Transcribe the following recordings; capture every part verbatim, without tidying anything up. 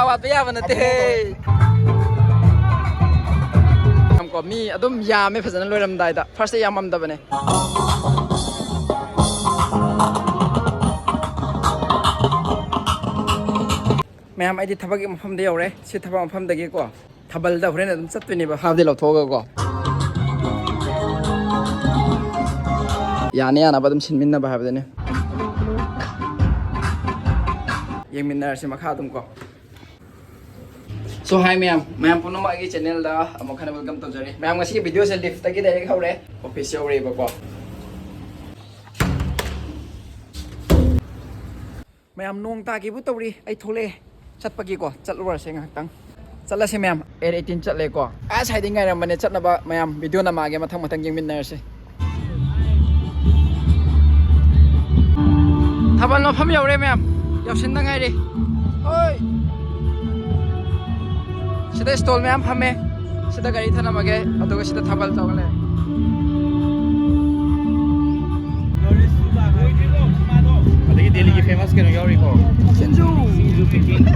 ꯋꯥꯠꯄ ꯌꯥꯕ ꯅꯠꯇꯦ꯫ ꯀꯣ, ꯃꯤ ꯑꯗꯨꯝ ꯌꯥꯝꯃꯦ ꯐꯖꯅ ꯂꯣꯏꯔꯝꯗꯥꯏꯗ꯫ First ꯌꯥꯝꯃꯝꯗꯕꯅꯦ꯫ ꯃꯌꯥꯝ, ꯑꯩꯗꯤ ꯊꯕꯛꯀꯤ ꯃꯐꯝꯗ ꯌꯧꯔꯦ꯫ ꯁꯤ ꯊꯕꯛ ꯃꯐꯝꯗꯒꯤꯀꯣ ꯊꯥꯕꯜꯗ ꯍꯣꯔꯦꯟ ꯑꯗꯨꯝ ꯆꯠꯇꯣꯏꯅꯦꯕ, ꯍꯥꯞꯇꯤ ꯂꯧꯊꯣꯛꯑꯒꯀꯣ꯫ ꯌꯥꯅ ꯌꯥꯅꯕ ꯑꯗꯨꯝ ꯁꯤꯟꯃꯤꯟꯅꯕ ꯍꯥꯏꯕꯗꯨꯅꯤ꯫ ꯌꯦꯡꯃꯤꯟꯅꯔꯁꯤ ꯃꯈꯥ ꯑꯗꯨꯝ ꯀꯣ꯫ So hi ꯃꯌꯥꯝ, ꯃꯌꯥꯝ ꯄꯨꯝꯅꯃꯛ ꯑꯩꯒꯤ channelꯗ ꯑꯃꯨꯛ ꯍꯟꯅ welcome ꯇꯧꯖꯔꯤ꯫ ꯃꯌꯥꯝ, ꯉꯁꯤꯒꯤ videoꯁꯦ liftꯇꯒꯤ direct ꯍꯧꯔꯦ, office ꯌꯧꯔꯦꯕꯀꯣ꯫ ꯃꯌꯥꯝ, ꯅꯣꯡ ꯇꯥꯈꯤꯕ ꯇꯧꯔꯤ꯫ ꯑꯩ ꯊꯣꯛꯂꯛꯑꯦ ꯆꯠꯄꯒꯤꯀꯣ꯫ ꯆꯠꯂꯨꯔꯁꯦ ꯉꯥꯏꯍꯥꯛꯇꯪ꯫ ꯆꯠꯂꯁꯦ ꯃꯌꯥꯝ꯫ ꯑꯦꯠ ꯑꯩꯠꯇꯤꯟ ꯆꯠꯂꯦꯀꯣ꯫ ꯑꯁ, ꯍꯥꯏꯗꯤ ꯉꯥꯏꯔꯝꯕꯅꯦ ꯆꯠꯅꯕ ꯃꯌꯥꯝ꯫ Video ꯅꯝꯃꯛꯑꯒꯦ, ꯃꯊꯪ ꯃꯊꯪ ꯌꯦꯡꯃꯤꯟꯅꯔꯁꯦ꯫ ꯊꯥꯕꯜ ꯃꯐꯝ ꯌꯧꯔꯦ ꯃꯌꯥꯝ꯫ ꯌꯧꯁꯤꯟꯗ ꯉꯥꯏꯔꯤ꯫ ꯍꯣꯏ꯫ ꯁꯤꯗ stall ꯃꯌꯥꯝ ꯐꯝꯃꯦ꯫ ꯁꯤꯗ ꯒꯥꯔꯤ ꯊꯅꯝꯃꯒꯦ, ꯑꯗꯨꯒ ꯁꯤꯗ ꯊꯥꯕꯜ ꯇꯧꯔ ꯂꯩꯔꯦ꯫ ꯑꯗꯒꯤ ꯗꯦꯜꯂꯤꯒꯤ famous ꯀꯩꯅꯣ ꯌꯥꯎꯔꯤꯀꯣ꯫ ꯁꯤꯡꯖꯨ꯫ ꯁꯤꯡꯖꯨ packing꯫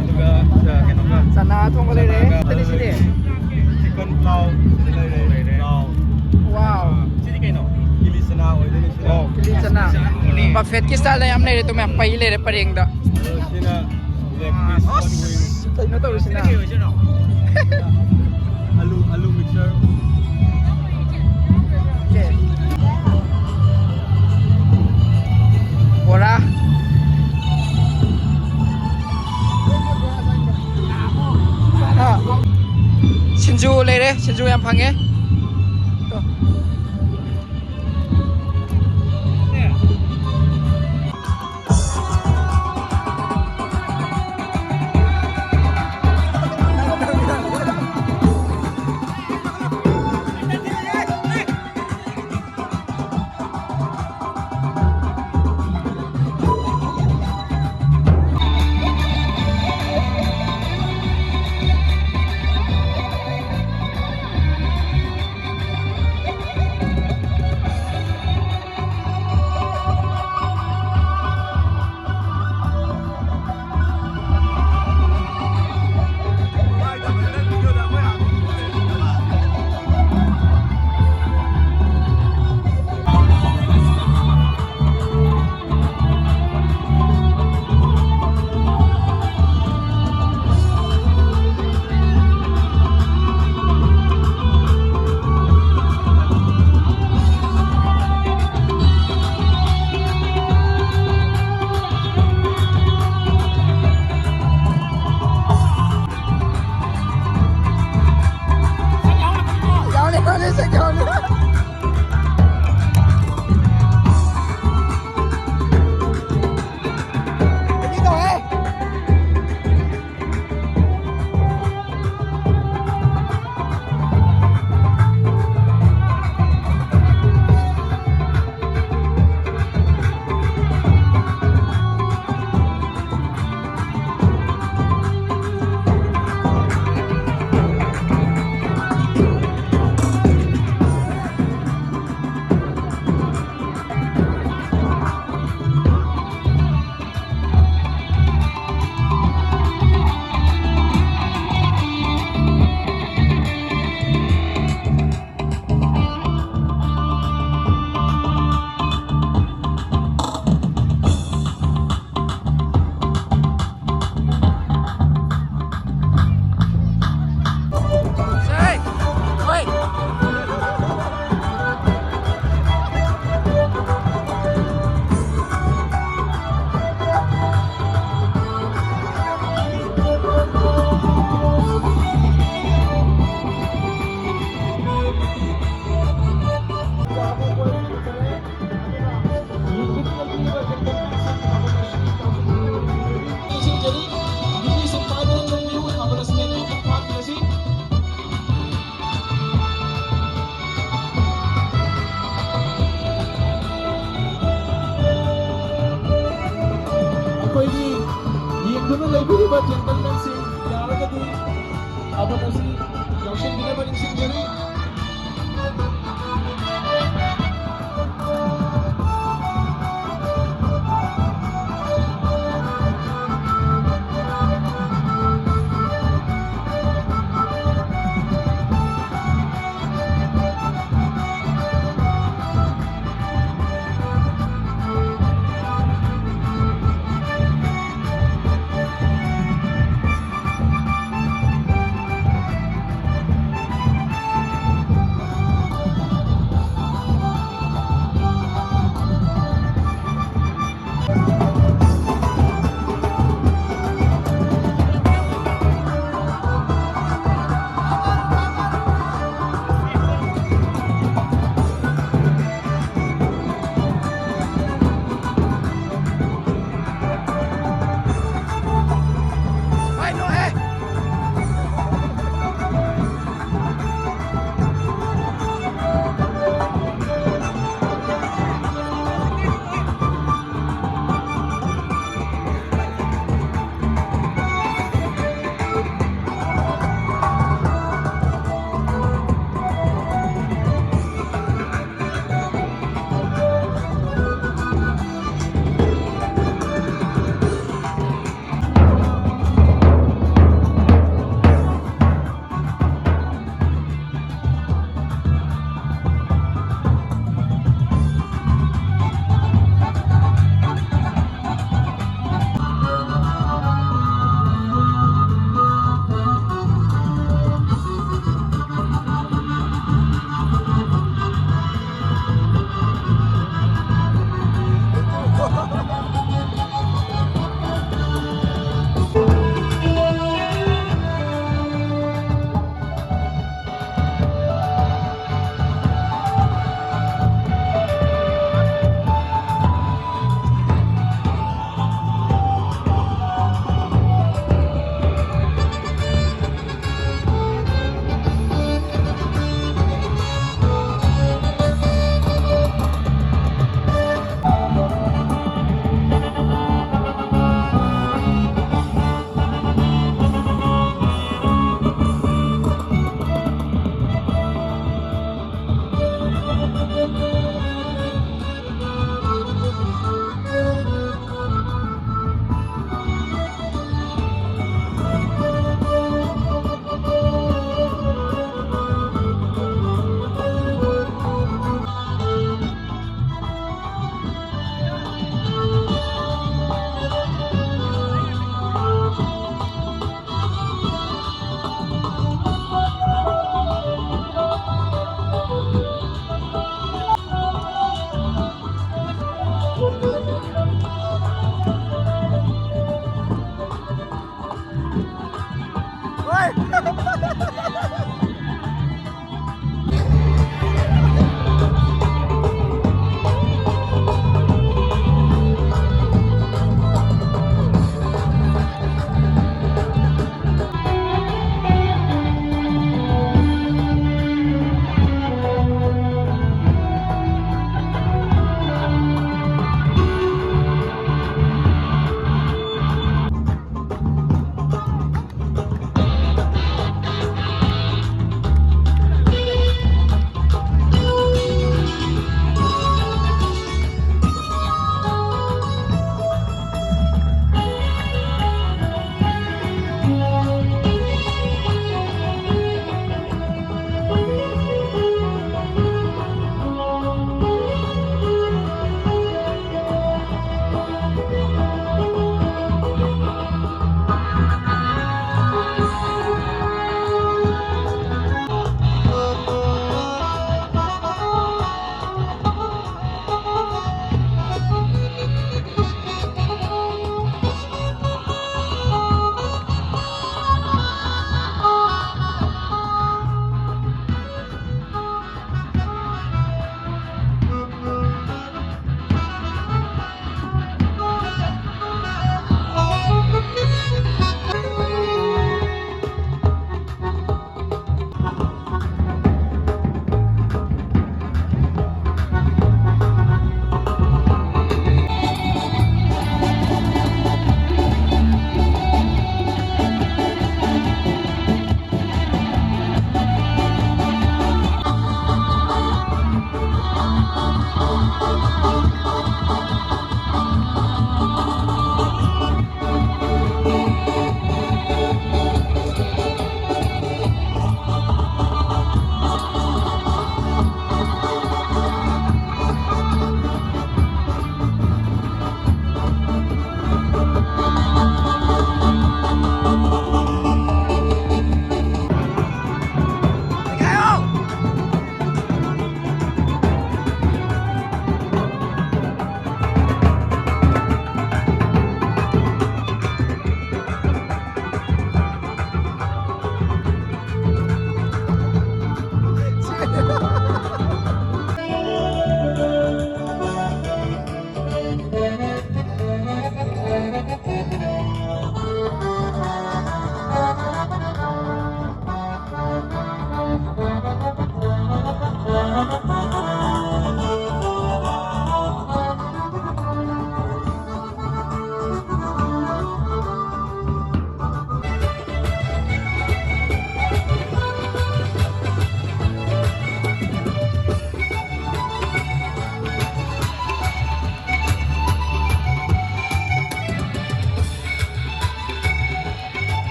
ꯑꯗꯨꯒ, ꯑ, ꯀꯩꯅꯣꯒ꯫ ꯆꯅꯥ ꯊꯣꯡꯕ ꯂꯩꯔꯦ꯫ ꯆꯅꯥꯒ꯫ ꯑꯗꯨꯗꯤ ꯁꯤꯗꯤ? Chicken pulao ꯁꯤꯗ ꯂꯩꯔꯦ꯫ ꯂꯩꯔꯦ꯫ Pulao꯫ Wow꯫ ꯁꯤꯗꯤ ꯀꯩꯅꯣ? ꯀꯤꯂꯤ ꯆꯅꯥ ꯑꯣꯏꯗꯣꯏꯅꯦ ꯁꯤꯅ꯫ ꯑꯣ, ꯀꯤꯂꯤ ꯆꯅꯥ꯫ ꯆꯅꯥꯅꯤ꯫ Buffetꯀꯤ styleꯗ ꯌꯥꯝ ꯂꯩꯔꯦ, ꯇꯨ ꯃꯌꯥꯝ ꯄꯩ ꯂꯩꯔꯦ ꯄꯔꯦꯡꯗ꯫ ꯑꯗꯣ ꯁꯤꯅ leg piece, ꯑꯁ, onion wings꯫ ꯀꯩꯅꯣ ꯇꯧꯔꯤꯁꯤꯅ? ꯑꯂꯨ, ꯑꯂꯨ mixture꯫ Okay꯫ ꯕꯣꯔꯥ꯫ ꯑꯥ꯫ ꯁꯤꯡꯖꯨ ꯂꯩꯔꯦ, ꯁꯤꯡꯖꯨ ꯌꯥꯝ ꯐꯪꯉꯦ꯫ ꯁꯤꯟꯕꯤꯅꯕ ꯅꯤꯡꯁꯤꯡꯖꯔꯤ꯫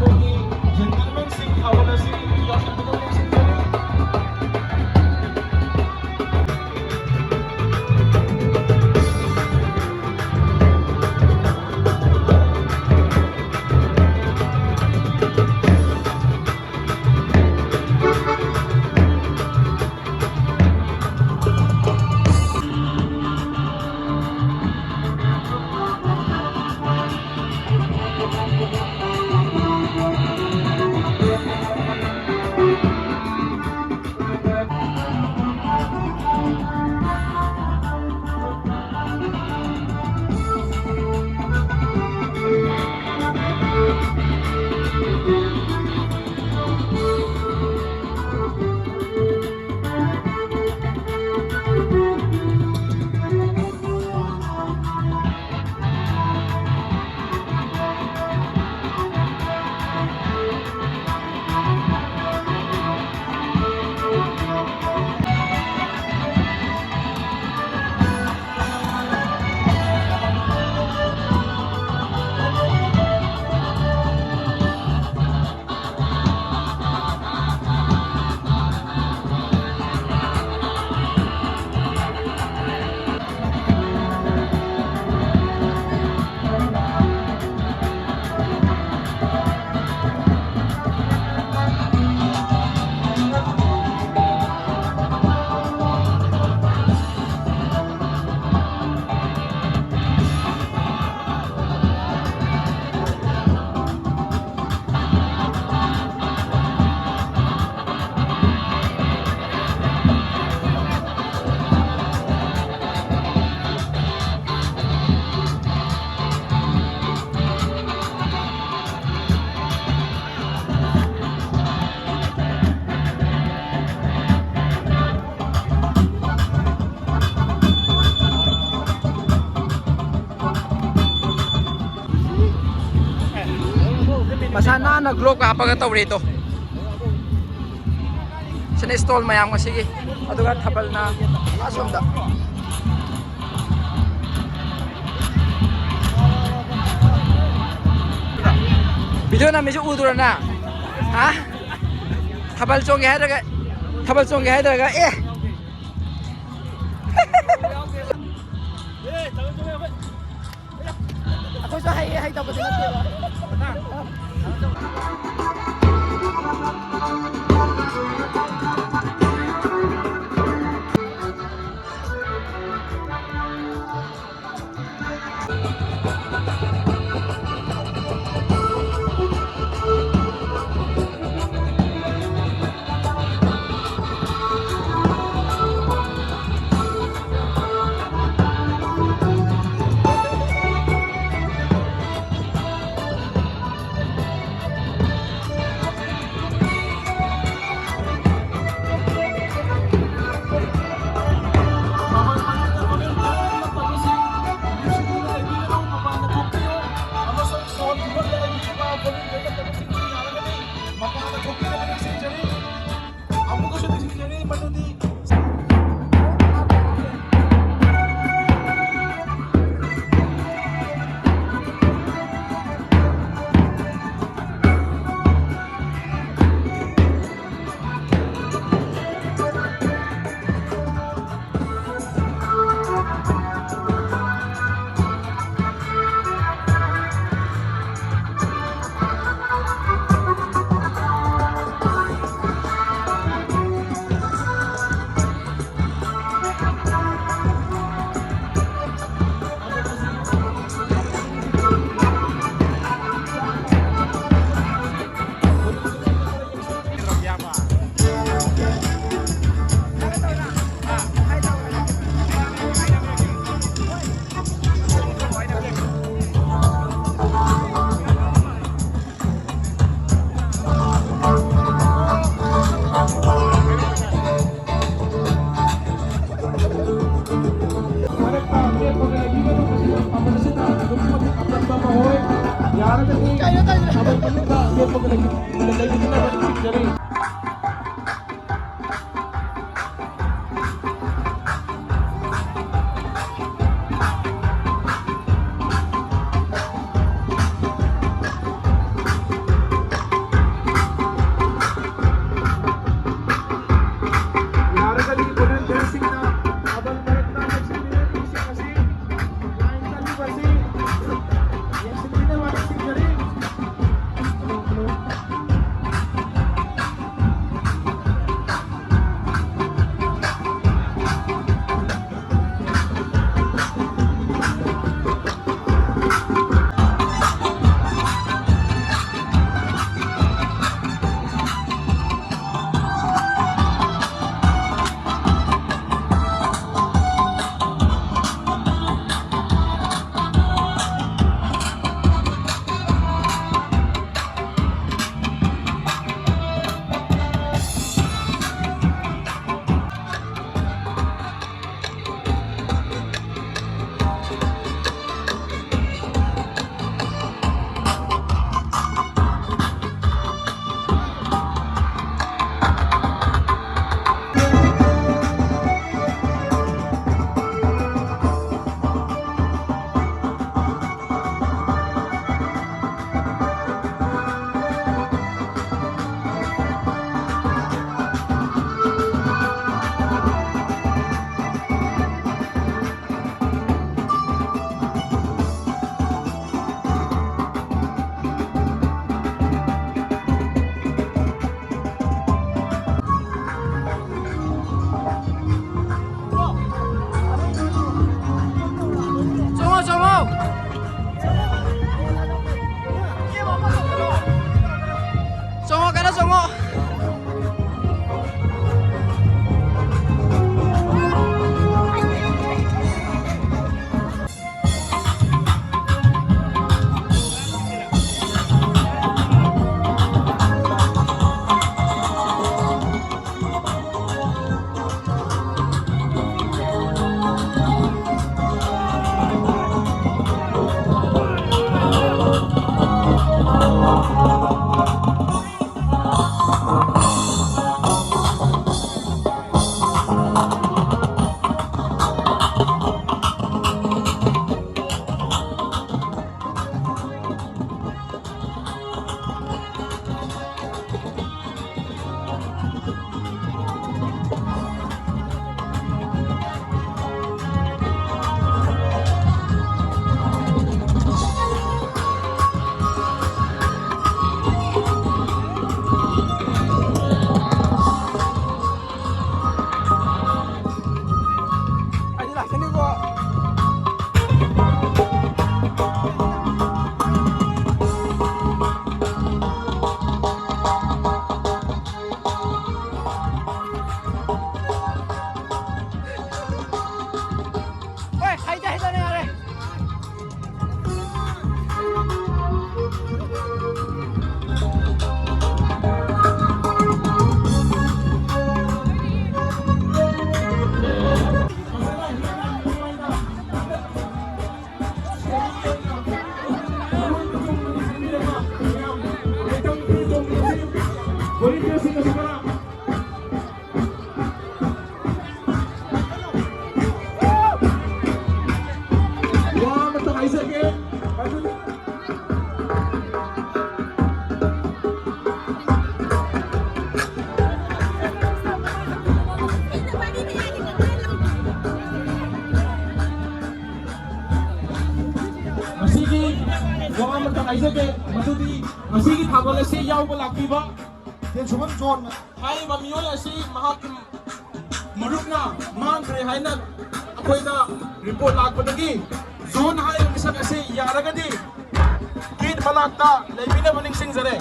ꯑꯩꯈꯣꯏꯒꯤ gentlemanꯁꯤꯡ ꯊꯥꯕꯜ ꯑꯁꯤ ꯌꯥꯎꯁꯪ ꯈꯨꯗꯣꯜ ꯌꯦꯡꯁꯤꯟꯖꯔꯤ꯫ ꯃꯁꯥ ꯅꯥꯟꯅ ꯒ꯭ꯂꯣꯞꯀ ꯍꯥꯞꯄꯒ ꯇꯧꯔꯦꯗꯣ꯫ ꯁꯤꯅ ꯏꯁꯇꯣꯜ ꯃꯌꯥꯝ ꯉꯁꯤꯒꯤ꯫ ꯑꯗꯨꯒ ꯊꯥꯕꯜꯅ ꯑꯁꯣꯝꯗ꯫ ꯚꯤꯗꯤꯑꯣ ꯅꯝꯃꯤꯁꯤ ꯎꯗ꯭ꯔꯣ ꯅꯪ? ꯍꯥ? ꯊꯥꯕꯜ ꯆꯣꯡꯒꯦ ꯍꯥꯏꯗ꯭ꯔꯒ, ꯊꯥꯕꯜ ꯆꯣꯡꯒꯦ ꯍꯥꯏꯗ꯭ꯔꯒ, ꯑꯦ! ꯑꯩꯈꯣꯏꯁꯨ ꯍꯩꯌꯦ, ꯍꯩꯇꯕꯗꯤ ꯅꯠꯇꯦꯕ꯫ ꯌꯥꯔꯒꯗꯤ ꯊꯥꯕꯜ ꯃꯅꯨꯡꯗ ꯂꯦꯞꯄꯒ ꯂꯩ-, ꯂꯩꯕꯤꯅꯕ ꯅꯤꯡꯁꯤꯡꯖꯔꯤ꯫ ꯌꯥꯔꯒꯗꯤ ꯚꯣꯂꯨꯟꯇꯤꯌꯔꯁꯤꯡꯅ ꯊꯥꯕꯜ ꯃꯔꯛꯇ ꯂꯦꯞꯁꯤꯟꯕꯤꯔꯛꯄꯁꯤꯡ ꯑꯁꯤ ꯂꯥꯏꯟ ꯆꯠꯂꯤꯕꯁꯤ ꯌꯦꯡꯁꯤꯟꯕꯤꯅꯕ ꯅꯤꯡꯁꯤꯡꯖꯔꯤ꯫ ꯁꯤꯡꯅꯁꯨ ꯈꯔ ꯋꯥ ꯑꯃꯇ ꯍꯥꯏꯖꯒꯦ꯫ ꯃꯗꯨꯗꯤ ꯉꯁꯤꯒꯤ ꯋꯥ ꯑꯃꯇ ꯍꯥꯏꯖꯒꯦ, ꯃꯗꯨꯗꯤ ꯉꯁꯤꯒꯤ ꯊꯥꯕꯜ ꯑꯁꯤ ꯌꯥꯎꯕ ꯂꯥꯛꯄꯤꯕ ꯇꯦꯟꯁꯨꯃꯝ ꯖꯣꯟ ꯍꯥꯏꯔꯤꯕ ꯃꯤꯑꯣꯏ ꯑꯁꯤ ꯃꯍꯥꯛꯀꯤ ꯃꯔꯨꯞꯅ ꯃꯥꯡꯈ꯭ꯔꯦ ꯍꯥꯏꯅ ꯑꯩꯈꯣꯏꯗ ꯔꯤꯄꯣꯔꯠ ꯂꯥꯛꯄꯗꯒꯤ ꯖꯣꯟ ꯍꯥꯏꯔꯤꯕ ꯃꯤꯁꯛ ꯑꯁꯤ ꯌꯥꯔꯒꯗꯤ ꯒꯦꯠ ꯃꯅꯥꯛꯇ ꯂꯩꯕꯤꯅꯕ ꯅꯤꯡꯁꯤꯡꯖꯔꯤ꯫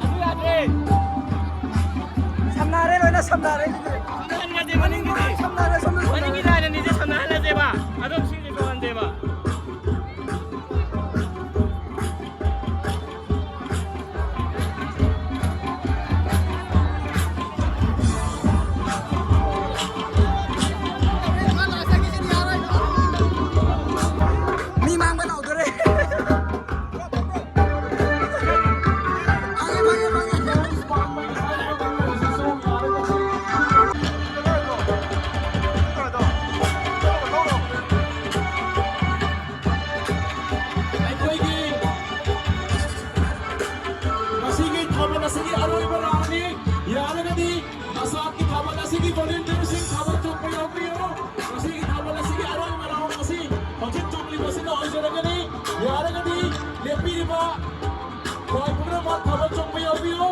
ꯑꯗꯨ ꯌꯥꯗ꯭ꯔꯦ꯫ ꯁꯝꯅꯔꯦ, ꯂꯣꯏꯅ ꯁꯝꯅꯔꯦ꯫ ꯁꯝꯅꯍꯟꯒꯗꯦ ꯃꯅꯤꯡꯒꯤꯗꯤ꯫ ꯁꯝꯅꯔꯦ, ꯁꯝꯅꯔꯦ, ꯁꯝꯅꯔꯦ꯫ ꯃꯅꯤꯡꯒꯤ ꯂꯥꯏꯟ ꯑꯅꯤꯁꯦ ꯁꯝꯅꯍꯜꯂꯁꯦꯕ꯫ ꯑꯗꯨꯝ ꯁꯤꯁꯦ ꯇꯣꯛꯍꯟꯁꯦꯕ꯫ ꯃꯤ ꯃꯥꯡꯕ ꯂꯥꯎꯗꯣꯔꯦ꯫ ꯑꯩꯈꯣꯏꯒꯤ ꯉꯁꯤꯒꯤ ꯊꯥꯕꯜ ꯑꯁꯤꯒꯤ ꯑꯔꯣꯏꯕ ꯔꯥꯎꯟꯅꯤ꯫ ꯌꯥꯔꯒꯗꯤ ꯑꯁꯥꯝꯒꯤ ꯊꯥꯕꯜ ꯑꯁꯤꯒꯤ ꯚꯣꯂꯨꯟꯇꯤꯌꯔꯁꯤꯡ ꯊꯥꯕꯜ ꯆꯣꯡꯕ ꯌꯥꯎꯕꯤꯌꯨ꯫ ꯉꯁꯤꯒꯤ ꯊꯥꯕꯜ ꯑꯁꯤꯒꯤ ꯑꯔꯣꯏꯕ ꯔꯥꯎꯟ ꯑꯁꯤ ꯍꯧꯖꯤꯛ ꯆꯣꯡꯂꯤꯕꯁꯤꯅ ꯑꯣꯏꯖꯔꯒꯅꯤ꯫ ꯌꯥꯔꯒꯗꯤ ꯂꯦꯞꯄꯤꯔꯤꯕ ꯈ꯭ꯋꯥꯏ ꯄꯨꯝꯅꯃꯛ ꯊꯥꯕꯜ ꯆꯣꯡꯕ ꯌꯥꯎꯕꯤꯌꯨ꯫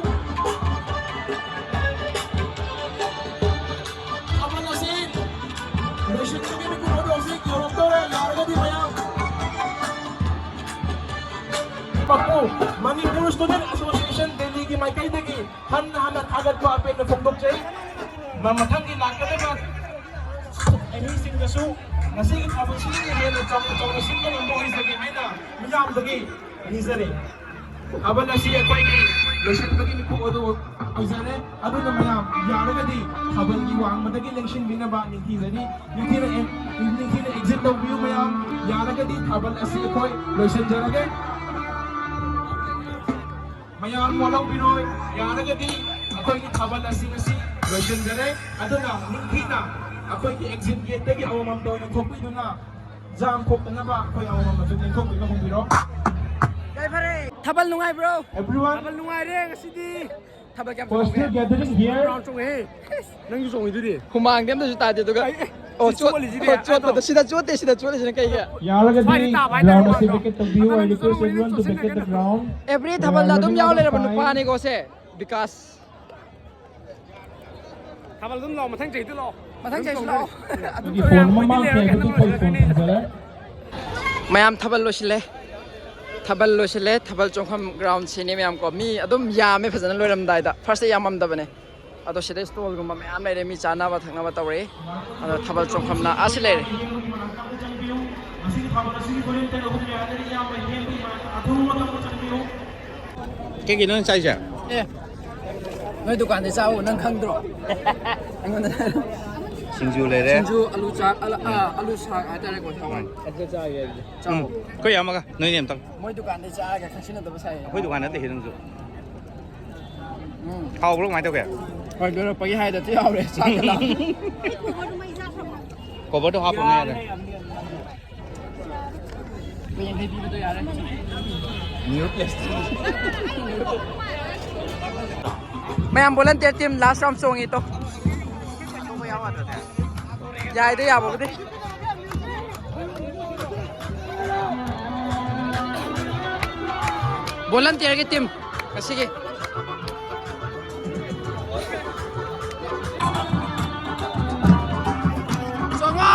ꯊꯥꯕꯜ ꯑꯁꯤ ꯂꯣꯏꯁꯤꯟꯕꯒꯤ ꯃꯤꯀꯨꯞ ꯑꯗꯨ ꯍꯧꯖꯤꯛ ꯌꯧꯔꯛꯇꯧꯔꯦ꯫ ꯌꯥꯔꯒꯗꯤ ꯃꯌꯥꯝ ꯃꯄꯨ ꯃꯅꯤꯄꯨꯔ ꯁ꯭ꯇꯨꯗꯦꯟꯠ ꯑꯦꯁꯣꯁꯤꯌꯦꯁꯟ ꯗꯦꯜꯂꯤꯒꯤ ꯃꯥꯏꯀꯩꯗꯒꯤ ꯍꯟꯅ ꯍꯟꯅ ꯊꯥꯒꯠꯄ ꯑꯄꯦꯟꯕ ꯐꯣꯡꯗꯣꯛꯆꯩ꯫ ꯃ-, ꯃꯊꯪꯒꯤ ꯂꯥꯛꯀꯗꯕ ꯑꯍꯤꯡꯁꯤꯡꯗꯁꯨ ꯉꯁꯤꯒꯤ ꯊꯥꯕꯜꯁꯤꯗꯒꯤ ꯍꯦꯟꯅ ꯆꯥꯎꯅ ꯆꯥꯎꯅ ꯁꯤꯟꯕ ꯉꯝꯕ ꯑꯣꯏꯖꯒꯦ ꯍꯥꯏꯅ ꯃꯤꯌꯥꯝꯗꯒꯤ ꯅꯤꯖꯔꯤ꯫ ꯊꯥꯕꯜ ꯑꯁꯤ ꯑꯩꯈꯣꯏꯒꯤ ꯂꯣꯏꯁꯤꯟꯕꯒꯤ ꯃꯤꯀꯨꯞ ꯑꯗꯨ ꯑꯣꯏꯖꯔꯦ꯫ ꯑꯗꯨꯅ ꯃꯌꯥꯝ ꯌꯥꯔꯒꯗꯤ ꯊꯥꯕꯜꯒꯤ ꯋꯥꯡꯃꯗꯒꯤ ꯂꯦꯡꯁꯤꯟꯕꯤꯅꯕ ꯅꯤꯡꯊꯤꯖꯔꯤ꯫ ꯅꯤꯡꯊꯤꯅ ꯑꯦ-, ꯅꯤꯡꯊꯤꯅ exit ꯇꯧꯕꯤꯌꯨ ꯃꯌꯥꯝ꯫ ꯌꯥꯔꯒꯗꯤ ꯊꯥꯕꯜ ꯑꯁꯤ ꯑꯩꯈꯣꯏ ꯂꯣꯏꯁꯤꯟꯖꯔꯒꯦ꯫ ꯃꯌꯥꯝ ꯋꯥꯍꯧꯕꯤꯔꯣꯏ꯫ ꯌꯥꯔꯒꯗꯤ ꯑꯩꯈꯣꯏꯒꯤ ꯊꯥꯕꯜ ꯑꯁꯤ ꯉꯁꯤ ꯂꯣꯏꯁꯤꯟꯖꯔꯦ꯫ ꯑꯗꯨꯅ ꯅꯤꯡꯊꯤꯅ ꯑꯩꯈꯣꯏꯒꯤ exit gateꯇꯒꯤ ꯑꯃꯃꯝꯇ ꯑꯣꯏꯅ ꯊꯣꯛꯄꯤꯗꯨꯅ ꯖꯥꯝ ꯈꯣꯛꯇꯅꯕ ꯑꯩꯈꯣꯏ ꯑꯃꯃꯝꯅꯁꯨ ꯂꯦꯡꯊꯣꯛꯄꯤꯕ ꯍꯧꯕꯤꯔꯣ꯫ ꯊꯥꯕꯜ ꯅꯨꯡꯉꯥꯏꯕ꯭ꯔꯣ? Everyone, ꯊꯥꯕꯜ ꯅꯨꯡꯉꯥꯏꯔꯦ ꯉꯁꯤꯗꯤ꯫ ꯊꯥꯕꯜ ꯀꯌꯥꯝ for ꯆꯣꯡꯉꯦ? Still gathering here. Round ꯆꯣꯡꯉꯦ꯫ ꯅꯪꯁꯨ ꯆꯣꯡꯉꯤꯗꯨꯗꯤ꯫ ꯍꯨꯃꯥꯡꯗꯤ ꯑꯝꯇꯁꯨ ꯇꯥꯗꯦ, ꯑꯗꯨꯒ ꯑꯩ, ꯑꯦ, ꯑꯣ, ꯁꯤ ꯆꯣꯠ-, ꯆꯣꯠꯂꯤꯁꯤꯗꯤ, ꯑꯣ, ꯆꯣꯠꯄꯗꯣ꯫ ꯑꯗꯣ꯫ ꯁꯤꯗ ꯆꯣꯠꯇꯦ, ꯁꯤꯗ ꯆꯣꯠꯂꯤꯁꯤꯅ ꯀꯩꯒꯤ? ꯌꯥꯔꯒꯗꯤ ꯁ꯭ꯋꯥꯏꯗ ꯇꯥꯕ ꯍꯥꯏꯇꯥꯔꯦ, ground ꯑꯁꯤ ꯃꯥꯗꯣ꯫ Vacate ꯇꯧꯕꯤꯌꯨ꯫ ꯑꯗꯣ I ꯅꯪꯁꯨ request ꯆꯣꯠꯂꯝꯃꯅꯤ, everyone to vacate the ꯆꯣꯠꯁꯤꯟꯅꯒꯅꯨ꯫ Ground. Every ꯊꯥꯕꯜꯗ ꯑꯗꯨꯝ ꯌꯥꯎ ꯂꯩꯔꯕ ꯅꯨꯄꯥꯅꯤꯀꯣ ꯁꯦ꯫ ꯕꯤꯀꯥꯁ꯫ ꯊꯥꯕꯜ ꯑꯗꯨꯝ ꯂꯥꯛꯑꯣ, ꯃꯊꯪ ꯆꯍꯤꯗ ꯂꯥꯛꯑꯣ꯫ ꯃꯊꯪ ꯆꯍꯤꯁꯨ ꯂꯥꯛꯑꯣ꯫ ꯑꯗꯨꯝ ꯑꯩꯒꯤ ꯇꯧꯔꯦ꯫ Phone ꯑꯃ ꯃꯥꯡꯈ꯭ꯔꯦ, ꯑꯗꯨꯗꯤ ꯑꯩꯈꯣꯏ phone ꯊꯝꯖꯔꯦ꯫ ꯃꯌꯥꯝ ꯊꯥꯕꯜ ꯂꯣꯏꯁꯤꯜꯂꯦ꯫ ꯊꯥꯕꯜ ꯂꯣꯏꯁꯤꯜꯂꯦ꯫ ꯊꯥꯕꯜ ꯆꯣꯡꯐꯝ ground ꯁꯤꯅꯤ ꯃꯌꯥꯝ ꯀꯣ꯫ ꯃꯤ ꯑꯗꯨꯝ ꯌꯥꯝꯃꯦ ꯐꯖꯅ ꯂꯣꯏꯔꯝꯗꯥꯏꯗ꯫ First ꯌꯥꯝꯃꯝꯗꯕꯅꯦ꯫ ꯑꯗꯣ ꯁꯤꯗ stallꯒꯨꯝꯕ ꯃꯌꯥꯝ ꯂꯩꯔꯦ꯫ ꯃꯤ ꯆꯥꯅꯕ ꯊꯛꯅꯕ ꯇꯧꯔꯦ꯫ ꯑꯗꯣ ꯊꯥꯕꯜ ꯆꯣꯡꯐꯝꯅ ꯑꯁꯤ ꯂꯩꯔꯦ꯫ ꯀꯩꯒꯤꯅꯣ ꯅꯪ ꯆꯥꯏꯁꯦ? ꯑꯦ, ꯅꯣꯏ ꯗꯨꯀꯥꯟꯗꯩ ꯆꯥꯎ, ꯅꯪ ꯈꯪꯗ꯭ꯔꯣ? ꯑꯩꯉꯣꯟꯗ ꯁꯤꯡꯖꯨ ꯂꯩꯔꯦ꯫ ꯁꯤꯡꯖꯨ, ꯑꯂꯨ ꯆꯥꯛ, ꯑꯂꯨ, ꯑꯥ, ꯑꯂꯨ ꯁꯥꯛ ꯍꯥꯏꯇꯥꯔꯦꯀꯣ, ꯍꯋꯥꯏ꯫ ꯎꯝ꯫ ꯑꯗꯨ ꯆꯥꯒꯦ ꯑꯩꯗꯤ꯫ ꯎꯝ꯫ ꯆꯥꯎ꯫ ꯑꯩꯈꯣꯏ ꯌꯥꯝꯃꯒ ꯅꯣꯏꯅꯤ ꯑꯝꯇꯪ꯫ ꯃꯣꯏ ꯗꯨꯀꯥꯟꯗꯩ ꯆꯥꯔꯒ ꯈꯪꯁꯤꯟꯅꯗꯕ ꯁꯥꯏ꯫ ꯑꯩꯈꯣꯏ ꯗꯨꯀꯥꯟ ꯅꯠꯇꯦ ꯅꯪꯁꯨ꯫ ꯎꯝ꯫ ꯍꯥꯎꯕ꯭ꯔꯣ, ꯀꯃꯥꯏꯅ ꯇꯧꯒꯦ? ꯍꯣꯏ, ꯂꯣꯏꯔꯛꯄꯒꯤ ꯍꯥꯏꯗ ꯊꯤ ꯍꯥꯎꯔꯦ꯫ ꯆꯥꯛꯀ ꯂꯥꯝꯃꯦ꯫ Coverꯗꯣ ꯍꯥꯞꯄꯅꯦ ꯌꯥꯔꯦ꯫ ꯂꯨꯄꯥ ꯌꯥꯡꯈꯩ ꯄꯤꯕꯗꯣ ꯌꯥꯔꯦ꯫ ꯃꯌꯥꯝ volunteer team last round ꯆꯣꯡꯉꯤ ꯇꯣ꯫ ꯌꯥꯏꯗ ꯌꯥꯕꯕꯨꯗꯤ꯫ Volunteerꯒꯤ team ꯉꯁꯤꯒꯤ꯫ ꯆꯣꯡꯉꯣ!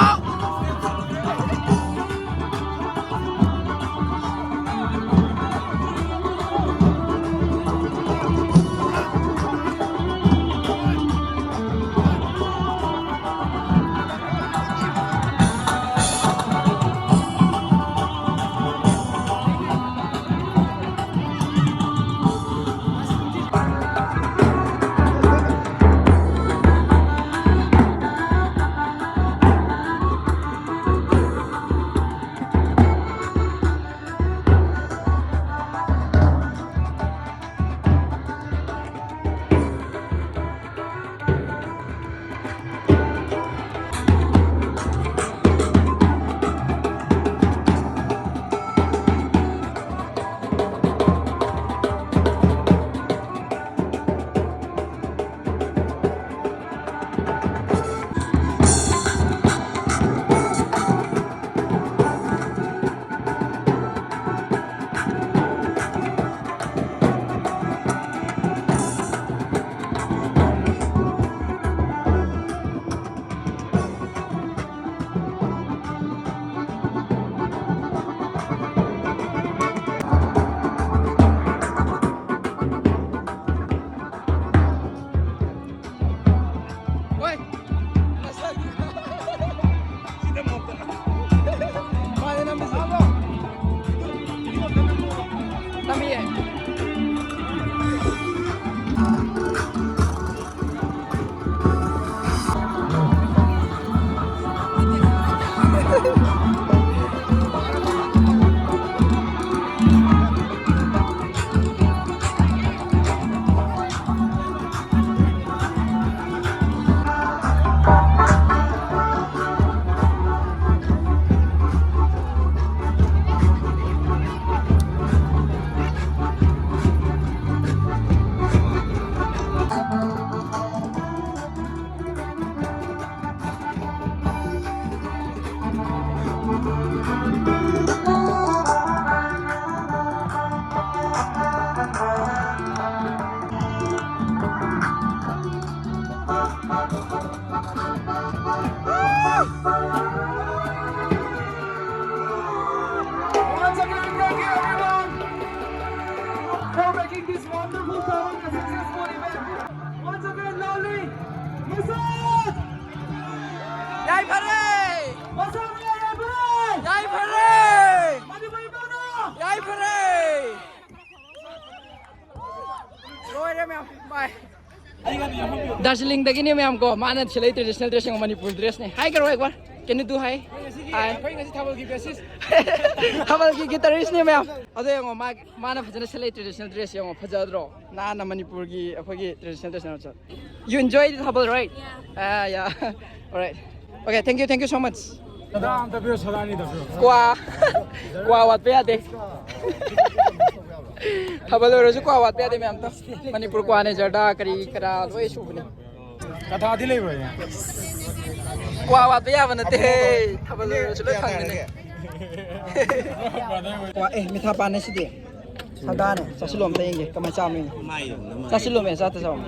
Once again, thank you everyone for making this wonderful Tawang a successful event. Once again, loudly, Masat! ꯌꯥꯏꯐꯔꯦ! Masat! ꯌꯥꯏꯐꯔꯦ! ꯌꯥꯏꯐꯔꯦ! Manipuri ꯄꯥꯎꯅ! ꯌꯥꯏꯐꯔꯦ! ꯂꯣꯏꯔꯦ ꯃꯌꯥꯝ꯫ ꯕꯥꯏ꯫ ꯗꯥꯔꯖꯤꯂꯤꯡꯗꯒꯤꯅꯦ ꯃꯌꯥꯝ ꯀꯣ꯫ ꯃꯥꯅ ꯁꯦꯠꯂꯛꯏ traditional dress ꯌꯦꯡꯉꯣ, ꯃꯅꯤꯄꯨꯔ dress ꯅꯦ꯫ Hi ꯀꯔꯣ ꯑꯦꯛ bar. Can you do hi? Hi. ꯑꯩꯈꯣꯏ ꯉꯁꯤ ꯊꯥꯕꯜꯒꯤ basis. ꯊꯥꯕꯜꯒꯤ guitarist ꯅꯦ ꯃꯌꯥꯝ꯫ ꯑꯗꯣ ꯌꯦꯡꯉꯣ, ꯃꯥ ꯃꯥꯅ ꯐꯖꯅ ꯁꯦꯠꯂꯛꯏ traditional dress ꯌꯦꯡꯉꯣ, ꯐꯖꯗ꯭ꯔꯣ? ꯅꯥꯟꯅ ꯃꯅꯤꯄꯨꯔꯒꯤ ꯑꯩꯈꯣꯏꯒꯤ traditional dress ꯅꯦ ꯃꯥ ꯁꯦꯠꯂꯛꯏ꯫ You enjoy the Thabal, right? Yeah. Ah, yeah. Alright. Okay, thank you, thank you so much. ꯁꯗꯥ ꯑꯝꯇ ꯄꯤꯌꯨ, ꯁꯗꯥ ꯑꯅꯤꯗ ꯄꯤꯌꯨ꯫ ꯀ꯭ꯋꯥ꯫ ꯀ꯭ꯋꯥ ꯋꯥꯠꯄ ꯌꯥꯗꯦ꯫ ꯊꯥꯕꯜ ꯑꯣꯏꯔꯁꯨ ꯀ꯭ꯋꯥ ꯋꯥꯠꯄ ꯌꯥꯗꯦ ꯃꯌꯥꯝ꯫ ꯃꯅꯤꯄꯨꯔ ꯀ꯭ꯋꯥꯅꯦ, ꯖꯔꯗꯥ ꯀꯔꯤ ꯀꯔꯥ ꯂꯣꯏ ꯁꯨꯕꯅꯦ꯫ ꯀꯊꯥꯗꯤ ꯂꯩꯕ꯭ꯔꯥ ꯌꯥ? ꯀ꯭ꯋꯥ ꯋꯥꯠꯄ ꯌꯥꯕ ꯅꯠꯇꯦ꯫ ꯊꯥꯕꯜ ꯑꯣꯏꯔꯁꯨ ꯂꯣꯏ ꯐꯪꯒꯅꯤ꯫ ꯀ꯭ꯋꯥ ꯑꯦ ꯃꯤꯊꯥ ꯄꯥꯟꯅꯦ ꯁꯤꯗꯤ꯫ ꯁꯗꯥꯅꯦ꯫ ꯆꯥꯁꯤꯜꯂꯣ ꯑꯝꯇ ꯌꯦꯡꯒꯦ ꯀꯃꯥꯏꯅ ꯆꯥꯕꯅꯣ ꯌꯦꯡꯒꯦ꯫ ꯆꯥꯁꯤꯜꯂꯣꯃꯦ, ꯆꯥ ꯆꯥꯎ꯫